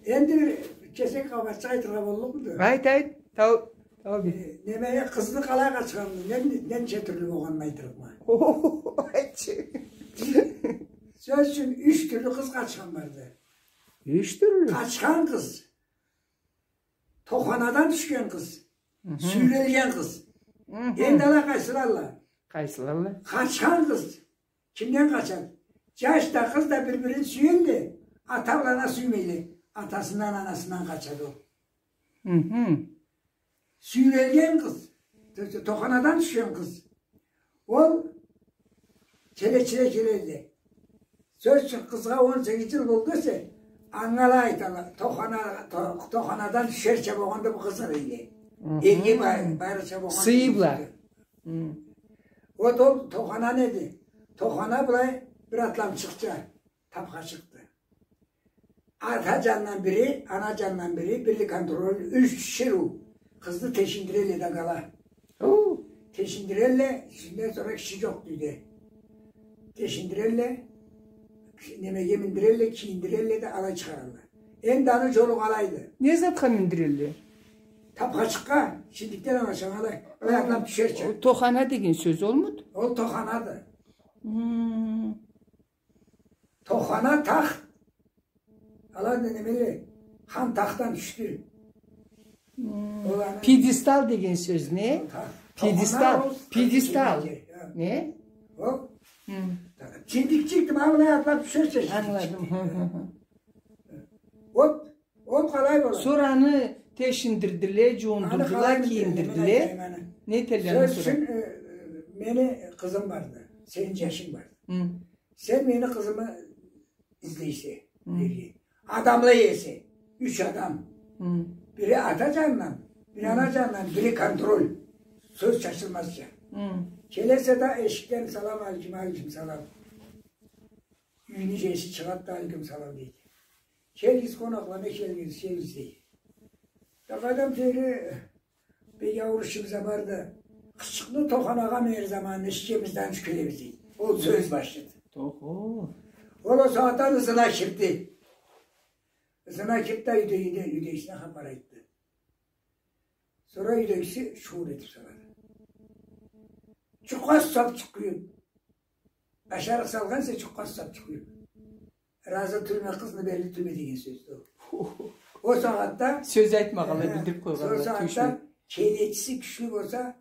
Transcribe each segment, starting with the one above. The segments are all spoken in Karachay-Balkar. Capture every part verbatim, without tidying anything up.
Энди бир кесек къабатчыкъ айтыргъа боллукъмуду? Айт, айт. Тау, тау бир. Э, немеге, къызны къалай къачханын, не, ненча тюрлю болгъанын айтырыкъма. О, айтчы. Сёз ючюн, юч тюрлю къыз къачхан барды. Юч тюрлю? Къачхан къыз. Тоханадан тюшген къыз. Мгм. Сюйрелген къыз. Мгм. Энди ала къайсылалла? Къайсылалла? Къачхан къыз. Кимден къачады? Джаш да, къыз да бир-бирин сюелле, ата бла ана сюймейле. Атасындан, анасындан къачады ол. Мгм. Сюйрелген къыз, то-, то-, тоханадан тюшген къыз. Ол келечиле келелле. Сёз ючюн, къызгъа он сегиз джыл болду эсе, анга ала айталла, тохана-, то-, тоханадан тюшерча болгъанды бу къыз, дейле. Мгм. Элге ба-, барырча болгъанды. Сыйы бла. Хы. Вот ол тохана неди? Тохана былай бир атламчыкъча тапхачыкъды. Ата джандан бири, ана джандан бири, бирли контроль, юч киши уруу. Къызны тешиндирелле да къала. Уу. Тешиндирелле, ичинде сора киши джокъду юйде. Тешиндирелле, немеге миндирелле, кийиндирелле да алай чыгъаралла. Энди аны джолу къалайды? Не затха миндирелле? Тапхачыкъгъа, шиндикден алачан алай. Алай атлаб тюшерча. Ол тохана деген сёз олмуду? Ол тоханады. Хм. Тохана тах. Ала да немеле, хантахдан тюшдю. Хм. Ол аны... Пьедестал деген сёз не? Тах. Пьедестал, тохана ол пьедестал. Кийинген, я. Не? Ол? Хм. Чиндикчикди, ма былай атлаб тюшерча. Ангыладым. Хы, хы, хы. Вот. Ол къалай болады? Сора аны тешиндирдиле, джуундурдула, кийиндирдиле. Не этелле аны сора? Сёз ючюн, э, мени къызым барды, сени джашынг барды. Хы. Сен мени къызымы излейсе, хы, берген. Адамла эсе, юч адам. Хы. Бири ата джанындан, бири ана джанындан, бири контроль. Сёз чачылмазча. Хы. Келесе да эшикден салам алейкум, алейкум салам. Юйню иеси чыгъады да, алейкум салам дейди. Келигиз, къонакъла, не келгенсиз, келигиз, дейди. Да къайдам, тейри, бек ауур ишибиз да барды. Къызчыкъны тоханагъа минер заманында эшигибизден тюшюребиз, дейди. Ол сёз башлады. Охо. Ол, ол сагъатдан ызына кирди. Ызына кирди да, юйде, юйде, юйдегисине хапар айтды. Сора юйдегиси шуур этиб салады. Джукъ ас саб джукъ къуюб. Ашарыкъ салгъан эсе, джукъ ас саб джукъ къуюб. Разы тюлме, къызны белли тюлме деген сёздю ол. Ол сагъатда сёз айтмагъанлай, э, билдириб къойгъанлай, сора сагъатда тюйюшлю. Келечиси кючлю болса,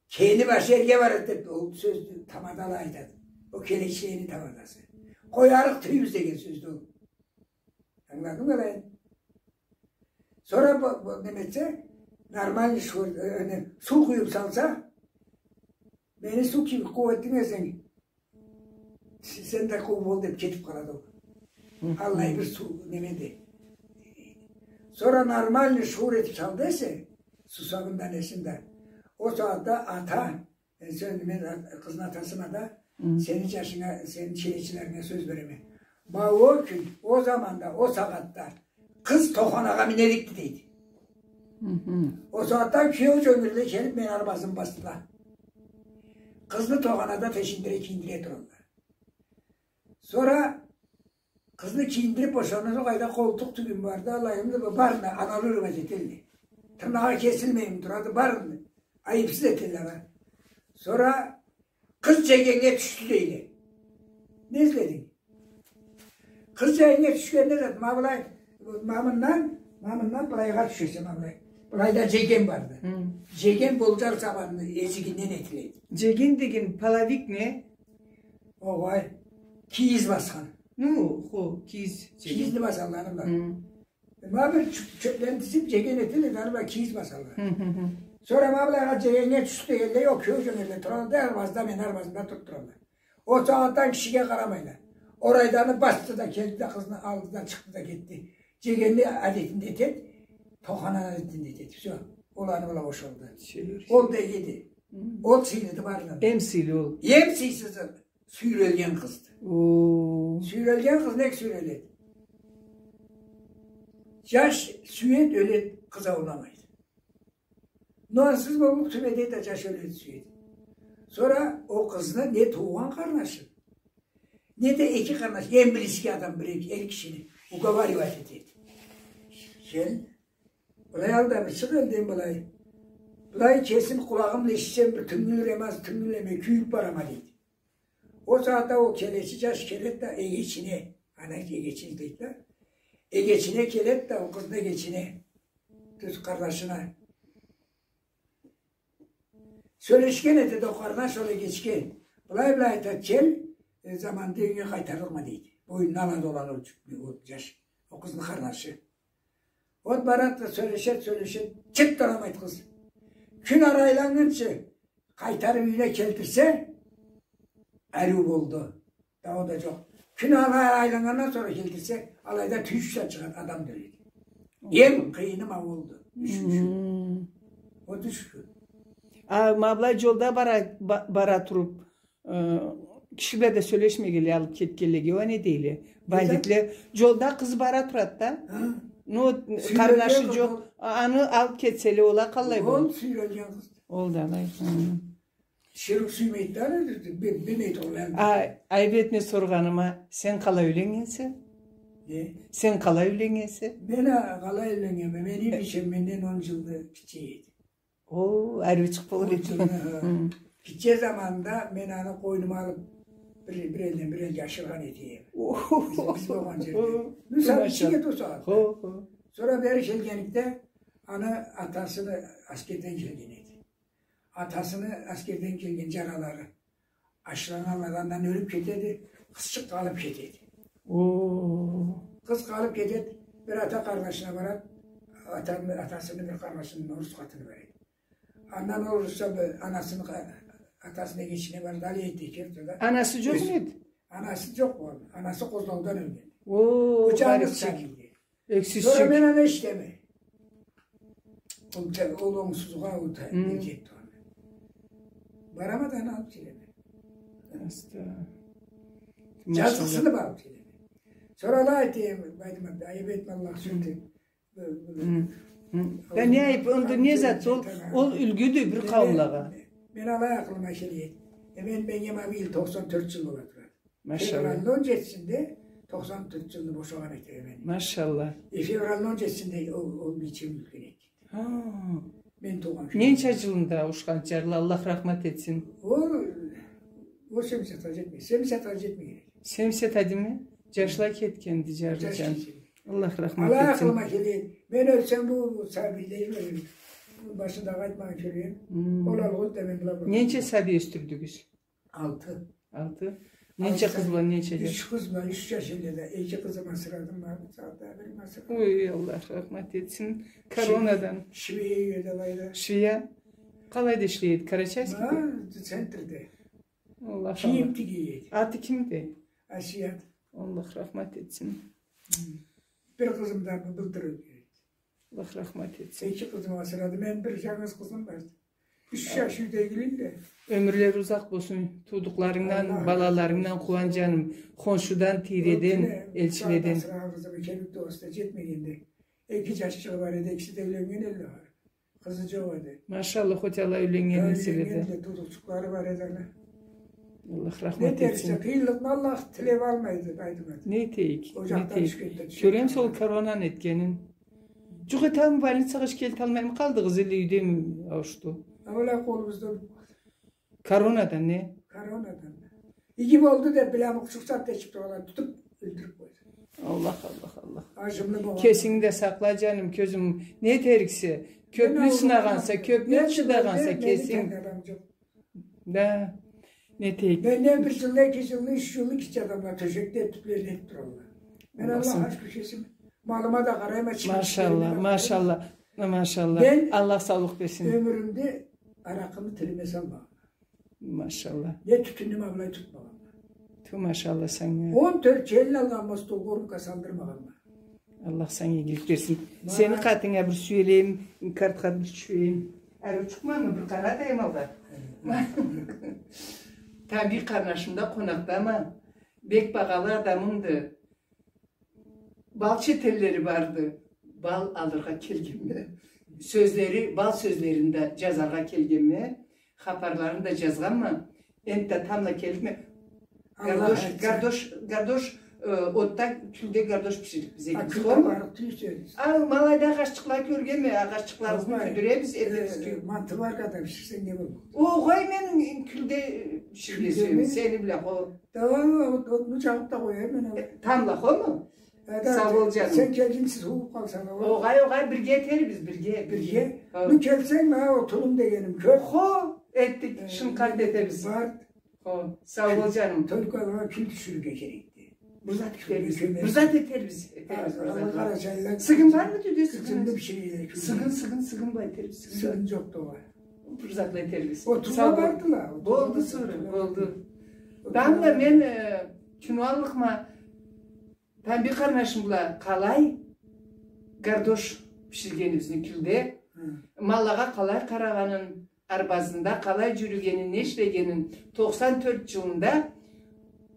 кени башы эрге барады деб, ол сёздю тамадала айтады. Ол келечилени тамадасы. Къоярыкъ тюйюлсюз деген сёздю ол. Ангыладынг алай? Сора бу, бу неме этсе, нормальный шуур, э, не, суу къуюб салса, мени суу кибик къууат этдинг эсенг, с-, сен да къуу бол деб кетиб къалады ол. Хы. Аллай бир суу немеди. Сора нормальный шуур этиб салды эсе, сусабын да, несин да. Ол сагъатда ата Э, сен, мен а-, къызны атасыма да, хы, сени джашынга, сени келечилеринге сёз береме. Ма ол кюн, ол заманда, ол сагъатда къыз тоханагъа минерикди, дейди. Хы-хы. Ол сагъатдан киеу джёнгерле келиб, мени арбазымы басдыла. Къызны тоханада тешиндире, кийиндире туралла. Сора къызны кийиндириб бошагъандан сора, къайда къолтукъ тюбюм барды, алайымды, барын да аналы юрюмеди этелле. Тырнагъы кесилмейми турады, барын айыбсыз этелле аны. Сора къыз джегеннге тюшдю дейле. Не излединг? Къыз джегеннге тюшгенде зат, ма былай, ма мындан, ма мындан былайгъа тюшесе, ма былай. Былайда джеген барды. Хы. Джеген болджар сабанны эжигинден этиледи. Джеген деген половик не? Огъай, кийиз басхан. Ну, хо, кийиз. Кийизни басалла аны бла. Хы. Ма бир чё-, чёплени тизиб, джеген этелле да, аны бла кийиз басалла. Хы, хы, хы. Сора ма былайгъа джегеннге тюшдю дегенлей, ол киеу джёнгерле туралла да, арбазда, мени арбазымда туруб туралла. Ол сагъатдан кишиге къарамайла. Орайда аны басды да, келди да, къызны алды да, чыкъды да кетди. Джегенни адетинде этеди, тохананы адетинде этеди. Всё. Ол аны бла бошалды. Сюйюр. Ол да иеди. Хы. Ол сыйлыды барындан. Эм сыйлы ол. Эм сыйсызы. Сюйрелген къызды. О. Сюйрелген къыз нек сюйреледи? Джаш сюеди, ёледи, къыз ауламайды. Но ансыз боллукъ тюбеди да, джаш ёледи, сюеди. Сора ол къызны не туугъан къарнашын, не да эки къарнаш, эм близкий адам, бир эки, эр кишини уговаривать этеди. Кел, былай ал да бир чыкъ элден былай. Былай кесим къулагъым бла эшитсем, бир тюнгюлюрем аз, тюнгюлюрем, кюйюп барама, дейди. Ол сагъатда ол келечи джаш келеди да эгечине, ана эгечи дейди да, эгечине келеди да, ол къызны эгечине, тюз къарнашына. Сёлешген этеди ол къарнаш ол эгечге. Былай-былай айтады, кел, э, заманда юйюнге къайтарлыкъма, дейди. Бойнуна алады ол, ол джаш, ол къызны къарнашы. Ол барады да сёлешеди, сёлешеди, чырт да ангыламайды къыз. Кюн айланнгынчы къайтарып юйюне келтирсе, ариу болду. Дауа да джокъ. Кюн айланнгандан сора келтирсе, алайда тюйюш да чыгъады, адам да ёледи. Энг къыйыны ма болду. Ючюнчю. Ол ючюн. А, ма былай джолда бара, ба-, бара туруп, э, киши бла да сёлешмегенлей алып кетгенлеге, уа не дейле? Бандитле. Джолда къыз бара турады да. Ну, къарнашы джокъ. Аны алып кетселе, ол а къалай болду? Ол сюйрелген къыз. Ол да алай. Ширк сюймейди да, билмейди ол энди. А, айып этме соргъаныма, сен къалай юйленнгенсе? Не? Сен къалай юйленнгенсе? Мен а къалай юйленнгенме, мени бийчем менден он джылны гитче эди. О, ариучукъ болур эди. Гитче заманында мен аны къойнума алып, бир, бир элден бир элге ашыргъан этеме. Биз, биз болгъан джерде. Мисал, ичине тосагъан. Сора бери келгенликде, аны атасыны аскерден келген эди. Атасыны аскерден келген джаралары, ашыргъанлары андан ёлюп кетеди, къызчыкъ къалып кетеди. Къыз къалып кетеди, бир ата къарнашына барады, атаны, атасыны бир къарнашыны орус къатыны бар эди. Андан ол орусча бир анасыны къа-, атасыны эгечине барды, алай эди, эки да. Анасы джокъму эди? Анасы джокъ болгъан, анасы къозлаудан ёлген. Бу джангыз чыгъды. Ёксюзчюк. Сора мен аны эшитеме. Ол, ол онгсузгъа, ол да, не дейди аны. Барама да аны алып келеме. Аста. Джазыкъсынып алып келеме. Сора алай айтайым, Байдымат, айып этме, Аллах сюйсе. Да не айып, онда не зат, ол, ол юлгюдю бир къауумлагъа. Мен алай акъылыма келеди. Э, мен, меннге ма быйыл токъсан тёрт джыл бола турады. Машалла. Февральны он джетисинде токъсан тёрт джылны бошагъан этеме мен. Машалла. Э, февральны он джетисинде ол, ол бийчем ёлген эди. Ха. Мен туугъан кюнюм. Ненча джылында ауушхан, джарлы, Аллах рахмат этсин. Ол, ол семьдесятха джетмей, семьдесятха джетмей керек. Семьдесят эдими? Джашла кетгенди, джарлы джан. Аллах рахмат этсин. Алай акъылыма келеди. Мен ёлсем, бу, бу сабийле башындагъы айтмагъан кёрген. Ол алгъыт да мен была. Ненча сабий ёсдюрдюгюз? Алты. Алты. Ненча къыз бла, ненча джаш? Юч къыз бла, юч джаш элледе. Эки къызымы асырадым, ма бусагъатда бирин асырадым. Ой, Аллах рахмат этсин. Коронадан. Шивия эди алайда. Шивия? Къалайда ишлей эди? Карачаевскийде? Ма, центрде. Аллах, Аллах. Кийим тиге эди. Аты кимди? Асият. Аллах рахмат этсин. Бир къызым да былтыр ёлген эди. Аллах рахмат этсин. Эки къызымы асырады. Мен бир джангыз къызым барды. Юч джаш юйдегиле. Ёмюрлери узакъ болсун. Туудукъларынгдан, балаларынгдан къууан, джаным. Хоншудан, тийреден, элчиледен. Асырагъан къызымы келип да, уа да джетмегенде. Эки джашчыгъы бар эди, экиси да юйленнген элле бар. Къызы джокъ эди. Машалла, хоть алай юйленнген эселе да. Юйленнген да, туудукъчукълары бар эди аны. Аллах рахмат этсин. Не этериксе, къыйынлыкъны Аллах тилеп алмайды, Байдымат. Не этейик, не этейик. Кёремисе ол коронаны этгенин. Джукъ эталмай, больницагъа иш келталмайма къалдыгъыз, или юйдеми ауушду? Алай къолубуздан. Коронадан, не? Коронадан. Иги болду деп, билем, укъ-чукъ зат да ичип тургъанланы тутуп ёлтюрюп къойду. Аллах, Аллах, Аллах. Ажымлы болгъан. Кесинги да сакъла, джаным, кёзюм. Не этериксе, кёпню сынагъанса, кёпню чыдагъанса, кесинг. Да. Не этейик? Менден бир джылны, эки джылны, юч джылны гитче адамла тёшекде тюплени этип туралла. Мен Аллахха шукур этеме. Малыма да къарайма, чыгъып. Машалла, машалла, машалла. Аллах саулукъ берсин. Мен ёмюрюмде аракъымы тилиме салмагъанма. Машалла. Не тютюнню ма былай тутмагъанма. Ту, машалла санга. Он тёрт джылны алгъанма, столгорунка салдырмагъанма. Аллах санга игилик берсин. Сени къатынга бир сюелейим, картха бир тюшейим. Ариучукъмамы, бир къара да, Эмалда. Тамбий къарнашым да къонакъдамы. Бек багъалы адамымды. Бал четенлери барды. Бал алыргъа келгенме. Сёзлери, бал сёзлерин да джазаргъа келгенме. Хапарларын да джазгъанма. Энтда тамбла келдиме. Гардош, Гардош, Гардош, Э, отда, кюлде гардош биширирик биз экибиз, къойма. А, ма алайда агъаччыкъла кёргенме, агъаччыкъларыбызны кюйдюребиз, этебиз, э, кюй. Манты бар къада биширсенг не болур? Огъай, мен кюлде биширирге сюеме, сени бла, хо. Давай, от, отну чагъыб да къояйым мен. Э, тамбла, хому? Э, да, сау бол, джаным. Сен келгинчи суууб къалсанг, огъай. Огъай, огъай, бирге этербиз, бирге, бирге. Бирге? Хо. Бу келсенг, ма, отурум дегеним кёб. Хо, этдик, э, шынкъарт этербиз. Бар. Хо, сау бол, джаным. Только анга кюл тюшюрюрге керекди. Бир зат этербиз. Бир зат этербиз. Этербиз бир зат. Сыгын бармыды юйде, сыгын? Сыгын, сыгын, сыгын бла этербиз, сыгын. Сыгын джокъду огъай. Бир затла этербиз. Сау бол. Бардыла. Болду сора, болду. Тамбла, мен, э, кюн аллыкъма Тамби къарнашым бла къалай гардош биширгенибизни кюлде, маллагъа къалай къарагъанын, арбазында къалай джюрюгенин, не ишлегенин, токъсан тёрт джылында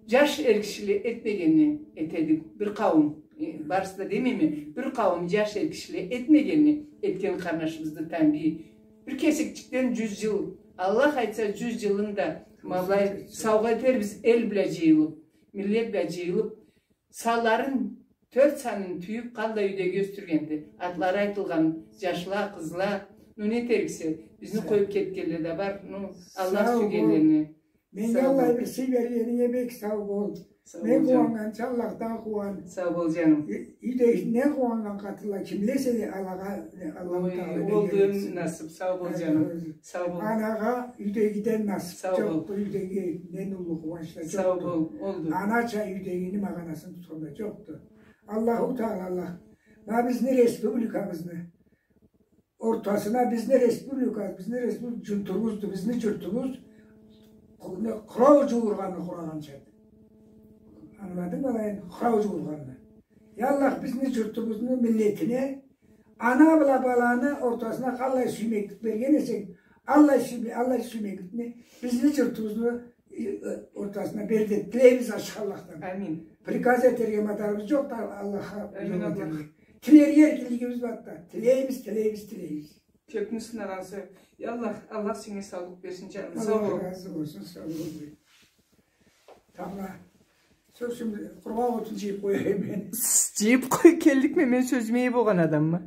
джаш эркишиле этмегенни этедик. Бир къауум, э, барысы да демейме, бир къауум джаш эркишиле этмегенни этген къарнашыбызды Тамби. Бир кесекчикден джюз джыл, Аллах айтса, джюз джылын да ма былай саугъа этербиз, эл бла джыйылыб, миллет бла джыйылыб, санларын, тёрт санын тюйюб, къаллай юйдеги ёсдюргенди. Атлары айтылгъан джашла, къызла, ну, не этериксе, бизни къоюб кетгенле да бар, ну, Аллах сюйгенлени. Меннге аллай бир сый бергенинге бек сау бол. Мен къууаннганча, Аллах да къууан. Сау бол, джаным. Юйдегисинден къууаннган къатынла кимле эсе, алагъа Аллаху Тагъала берген этсин. Ой, ол да насыб, сау бол, джаным. Сау бол. Анагъа юйдегиден насыб джокъду, юйдегиден уллу къууанч да джокъду. Сау бол, олду. Анача юйдегини магъанасын тутхан да джокъду. Аллаху Тагъала, Аллах, ма бизни республикабызны ортасына, бизни республика, бизни республика джуртубузду, бизни джуртубуз къу-, къурау джуургъанны къурагъанчады. Ангыладынгмы, алайын, къурау джуургъанны. Я Аллах, бизни джуртубузну миллетине, ана бла баланы ортасына къаллай сюймеклик берген эсенг, аллай сюйме-, аллай сюймекликни бизни джуртубузну, э, ортасына бер деб тилейбиз ачыкъ Аллахдан. Амин. Приказ этерге мадарыбыз джокъду, Аллахха. Амин, Аллах. Тилерге эркинлигибиз барды да. Тилейбиз, тилейбиз, тилейбиз. Кёбню сынагъанса, я Аллах, Аллах сеннге саулукъ берсин, джаным. Сау бол. Аллах разы болсун, сау бол. Тамбла. Сёз ючюн, къургъакъ отун джыйыб къояйым мен. Джыйыб къой, келликме, мен сёзюме ие болгъан адамма.